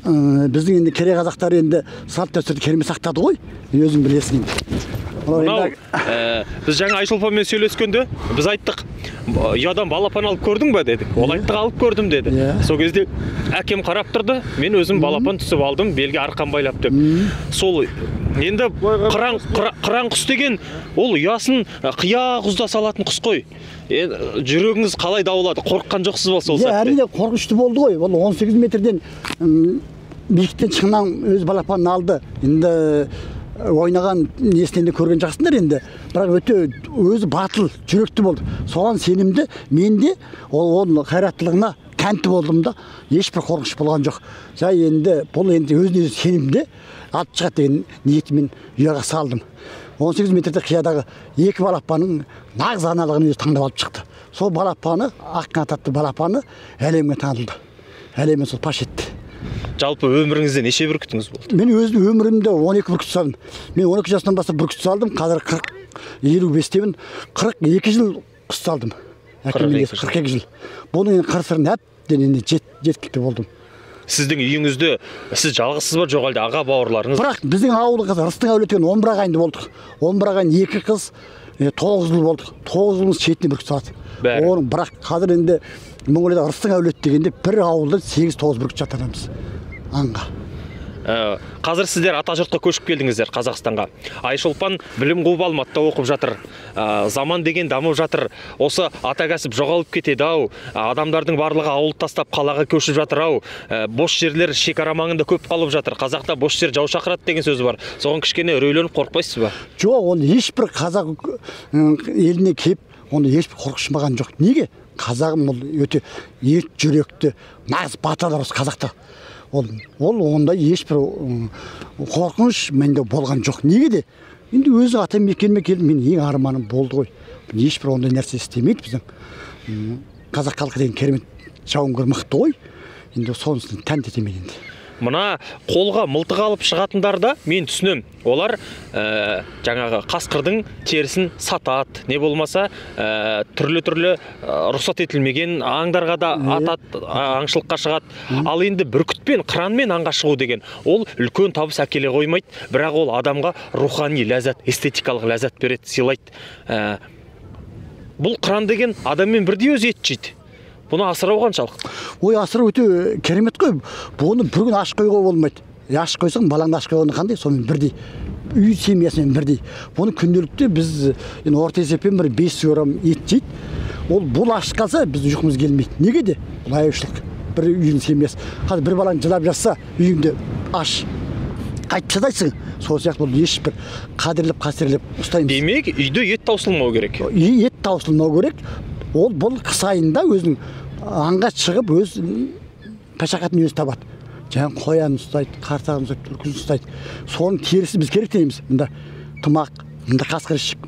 Біздің енді керей қазақтар енді салт дәстүрді керемет сақтады ғой. Өзің білесің енді. Мынау, біз жаңа Айшолпанмен сөйлескенде біз айттық, ұядан балапан алып көрдің бе дедік. Ол айтты, алып көрдім деді. Сол кезде әкем қарап тұрды, мен өзім балапан түсіп алдым, белге арқан байлап деп. Сол енді қыран құс деген ол ұясын қия құзда салатын құс қой. Жүрегіңіз қалай даулады? Қорыққан жоқсыз ба сол сәтте? Әрине қорқынышты болды ғой. Ол 18 метрден биіктен шыңнан өз балапанын алды. Енді ойнаған несінен де көрген жақсыңдар енді. Бірақ өте өзі батыл, жүректі болды. Соған сенімді мен де оның қайраттылығына тәнті болдым да, ешбір қорқыныш болған жоқ. Жай енді бұл енді өзіне өзі сенімді атып шығады деген ниетімен ұяға салдым. 18 метрде қиядағы екі балапанның нағыз аналығын өзі таңдап алып шықты. Сол балапаны, ақ қанат атты балапаны әлемге танылды. Әлемге сол паш етті. Жалпы өміріңізде неше бүркітіңіз болды? Мен өзім өмірімде 12 бүркіт салдым. Мен 12 жастан бастап бүркіт салдым. Қазір 55-темін. 42 жыл құс салдым. 42 жыл. Бұның енді қыр-сырын әбден енді жеткілікті болдым. Сіздің үйіңізде сіз жалғызсыз ба, жоқ әлде аға бауырларыңыз? Бірақ біздің ауылда қазір Ырыстың әулеті деген 11 ағайынды болдық. 11 ағайын, 2 қыз, 9 ұл болдық. 9 ұлымыз шетінен бүркіт салады. Оның бірақ қазір енді Моңғолияда Ырыстың әулеті дегенде бір ауылда 8-9 бүркіт жатамыз аңға. Қазір сіздер атажұртқа көшіп келдіңіздер Қазақстанға. Айшолпан білім қуып Алматыда оқып жатыр. Заман деген дамып жатыр. Осы ата кәсіп жоғалып кетеді ау. Адамдардың барлығы ауыл тастап қалаға көшіп жатыр ау. Бос жерлер шекара маңында көп қалып жатыр. Қазақта бос жер жау шақырады деген сөз бар. Соған кішкене үрейленіп қорықпайсыз ба? Жоқ, ол ешбір қазақ еліне келіп, оны ешбір қорқыныш маған жоқ. Неге? Қазағым ол өте ет жүректі, нағыз батырлар осы қазақта. Ол ондай ешбір қорқыныш менде болған жоқ. Неге де? Енді өзі ата мекеніме келдім, мен ең арманым болды ғой. Ешбір ондай нәрсе істемейді біздің. Қазақ халқы деген керемет жауынгер мықты ғой. Енді сонысын тәнті етемін енді. Мына қолға мылтық алып шығатындар да мен түсінемін. Олар жаңағы қасқырдың терісін сатады, не болмаса түрлі-түрлі рұқсат етілмеген аңдарға да атады, аңшылыққа шығады. Ал енді бүркітпен, қыранмен аңға шығу деген ол үлкен табыс әкеле қоймайды, бірақ ол адамға рухани ләззат, эстетикалық ләззат береді, сыйлайды. Бұл қыран деген адаммен бірдей өзі ет жейді. Бұны асырау қаншалықты? Ой, асырау өте керемет қой. Бұны бір күн аш қоюға болмайды. Аш қойсаң, балаңды аш қойғаны қандай, сонымен бірдей. Үй семьясымен бірдей. Бұны күнделікті біз енді орта есеппен бір 5 грамм ет жейді. Ол бұл аш қалса, біз ұйқымыз келмейді. Неге де? Бұл аяушылық. Бір үйдің семьясы. Қазір бір балаң жылап жатса, үйіңде аш. Қайтып шыдайсың. Сол сияқты бұл ешбір қадірлеп, қастерлеп ұстаймыз. Демек, үйде ет таусылмау керек. Ет таусылмау керек. Ол бұл қыс айында өзінің аңға шығып, өз пәшақатын өзі табады. Жаңа қоян ұстайды, қарсағын ұстайды, түлкісін ұстайды. Соның терісі біз керек дейміз. Мында тымақ, мында қасқыр ішік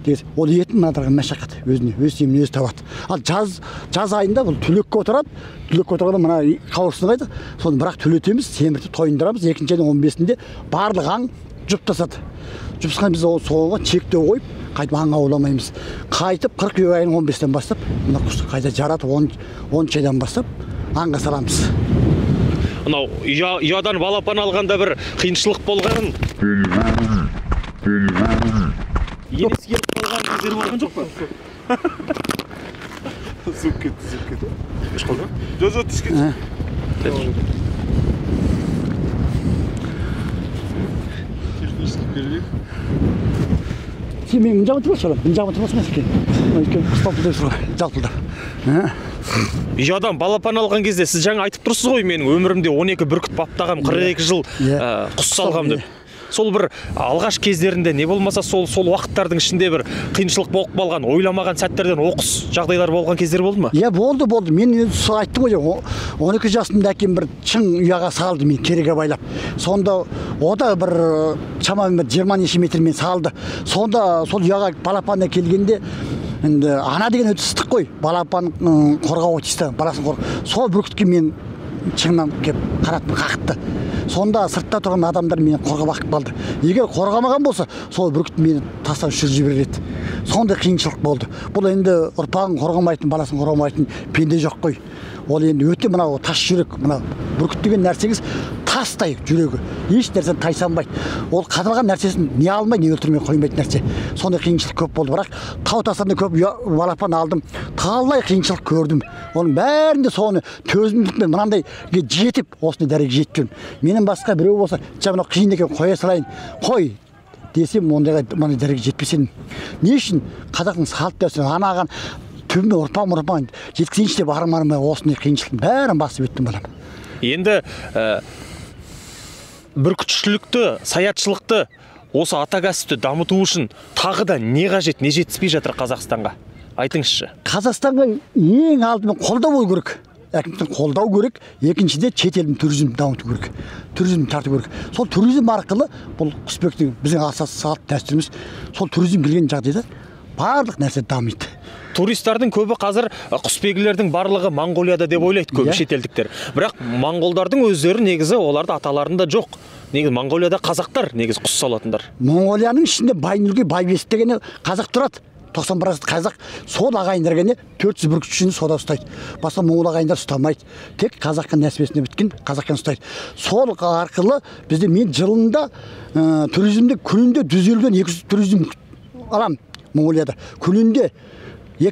деген. Ол етін мынадарға мәшақат өзіне, өз семін өзі табады. Ал жаз айында бұл түлекке отырады. Түлекке отырғанда мына қауырсыны қайда? Соны бірақ төлетеміз, семіртіп тойындырамыз. Екінші айдың 15-інде барлық аң жұптасады. Жұптасқан біз соңға шектеу қойып, қайтып аң ауламаймыз. Қайтып қыркүйек айының 15-тен бастап, мына құсты қайта жаратып, 10 айдан бастап аңға саламыз. Мынау ұядан балапан алғанда бір қиыншылық болғанын. Енесі келіп қалған кездері болған жоқ па? Суып кетті, суып кетті. Үш қалды ма? Жоқ, жоқ, түс кетті. Технический перерыв. Сен мен мына жағын тұрмас, мына жағын тұрмас емес екен. Өйткені құс жалпылдап. Ұядан балапан алған кезде сіз жаңа айтып тұрсыз ғой, менің өмірімде 12 бүркіт баптағам, 42 жыл құс салғам деп. Сол бір алғаш кездерінде не болмаса сол уақыттардың ішінде бір қиыншылық болып қалған, ойламаған сәттерден оқыс жағдайлар болған кездер болды ма? Иә, болды, болды. Мен енді сол айттым ғой, 12 жасымда әкем бір шың ұяға салды мен кереге байлап. Сонда о да бір шамамен бір 20 неше метрмен салды. Сонда сол ұяға балапан келгенде енді ана деген өте ыстық қой, балапан қорғауға тиісті, баласын қорғау. Сол бүркітке мен шыңнан кеп қанатымды қақты. Сонда сыртта тұрған адамдар мені қорғап ақ қалды. Егер қорғамаған болса, сол бүркіт мені тастап ұшырып жіберер еді. Сондай қиыншылық болды. Бұл енді ұрпағын қорғамайтын, баласын қорғамайтын пенде жоқ қой. Ол енді өте мынау тас жүрек, мына бүркіт деген нәрсеңіз тастай жүрегі. Еш нәрседен тайсанбайды. Ол қадалған нәрсесін не алмай, не өлтірмей қоймайтын нәрсе. Сондай қиыншылық көп болды. Бірақ тау тастан көп балапан алдым. Талай қиыншылық көрдім. Оның бәрінде соны төзімділікпен мынандайға жетіп, осындай дәрежеге жетіп жүрмін. Менен басқа біреу болса, жа мынау қиын екен, қоя салайын, қой десем, ондайға мынандай дәрежеге жетпес едім. Не үшін? Қазақтың салт дәстүрі, анаған түбіме ұрпағым жеткізейінші деп арманыма осындай қиыншылықтың бәрін басып өттім балам. Енді бүркітшілікті, саятшылықты, осы ата кәсіпті дамыту үшін тағы да не қажет, не жетіспей жатыр Қазақстанға? Айтыңызшы. Қазақстанға ең алдымен қолдау болу керек. Әкімдіктен қолдау керек. Екіншіде шет елдің туризмін дамыту керек. Туризмді тарту керек. Сол туризм арқылы бұл құсбектің біздің аса салт дәстүріміз, сол туризм келген жағдайда барлық нәрсе дамиды. Туристардың көбі қазір құсбегілердің барлығы Моңғолияда деп ойлайды көбі шетелдіктер. Бірақ моңғолдардың өздері негізі оларда аталарында жоқ. Негізі Моңғолияда қазақтар негізі құс салатындар. Моңғолияның ішінде Байнүлге, Байбесік дегені қазақ тұрады. 90% қазақ. Сол ағайындар келе 400 бүркітшіні сода ұстайды. Басқа моңғол ағайындар ұстамайды. Тек қазаққа нәсібесіне біткен қазаққа ұстайды. Сол арқылы бізде мен жылында туризмде күнінде 150-ден 200 туризм алам Моңғолияда. Күнінде,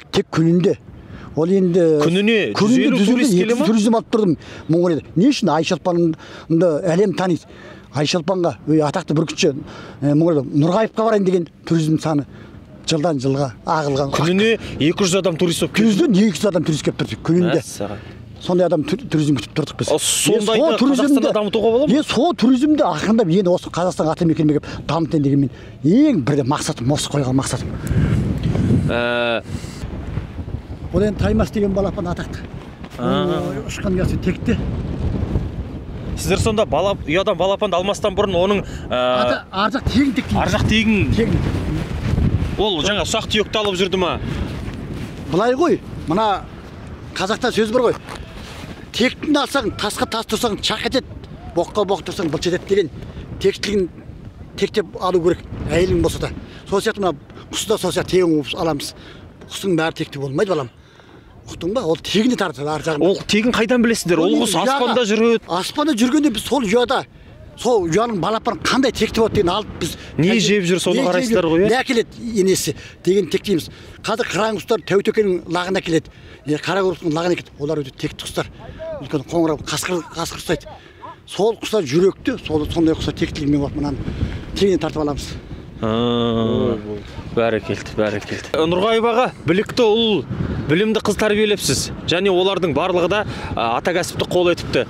тек күнінде. Ол енді күніне 150 турист келе ма? Туризм алып тұрдым Моңғолияда. Не үшін Айшолпанды әлем таниды? Айшолпанға, атақты бүркітші Моңғолияда Нұрғайыпқа барайын деген туризм саны жылдан жылға ағылған. Күніне 200 адам турист болып келді. Күніне 200 адам турист келіп тұрды. Күнінде. Сондай адам туризм күтіп тұрдық біз. Сондайды Қазақстанда дамытуға бола ма? Сол туризмді ақырындап енді осы Қазақстанға ата мекеніме келіп дамытайын деген мен ең бір мақсатым, осы қойған мақсатым. Ол енді Таймас деген балапан атақты. Ұшқан ұясы текті. Сіздер сонда ұядан балапанды алмастан бұрын оның ар жақ тегін тектейміз. Ар жақ тегін. Тегін. Ол жаңа ұсақ түйекті алып жүрді ма? Былай ғой, мына қазақта сөз бар ғой. Тектіні алсаң, тасқа тас тұрсаң шақ етеді, боққа боқ тұрсаң былш етеді деген. Тектілігін тектеп алу керек, әйелің болса да. Сол сияқты мына құсты да сол сияқты тегін қуып аламыз. Құстың бәрі текті болмайды, балам. Ұқтың ба? Ол тегін де тартады ар жағын. Ол тегін қайдан білесіздер? Ол құс аспанда жүреді. Аспанда жүргенде біз сол ұяда, сол ұяның балапаны қандай текті болады деген алып біз не жеп жүр соны қарайсыздар ғой, не әкеледі енесі деген тектейміз. Қазір қыран құстар тәутекенің лағына келеді, қара құстың лағына келеді. Олар өте текті құстар. Үлкен қоңырау қасқыр ұстайды. Сол құстар жүректі, сондай құстар тектілігімен барып мынаны тегінен тартып аламыз. Бәрекелді, бәрекелді. Нұрғайып аға, білікті ұл, білімді қыз тәрбиелепсіз. Және олардың барлығы да ата кәсіпті қол етіпті.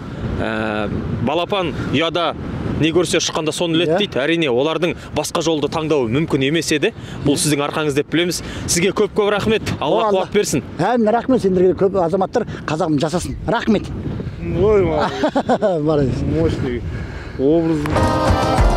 Балапан ұяда не көрсе ұшқанда соны іледі дейді. Әрине, олардың басқа жолды таңдауы мүмкін емес еді. Бұл сіздің арқаңыз деп білеміз. Сізге көп-көп рахмет. Алла қуат берсін. Әмин, рахмет сендерге, көп азаматтар қазағым жасасын. Рахмет. Ой, молодец. Мощный образ.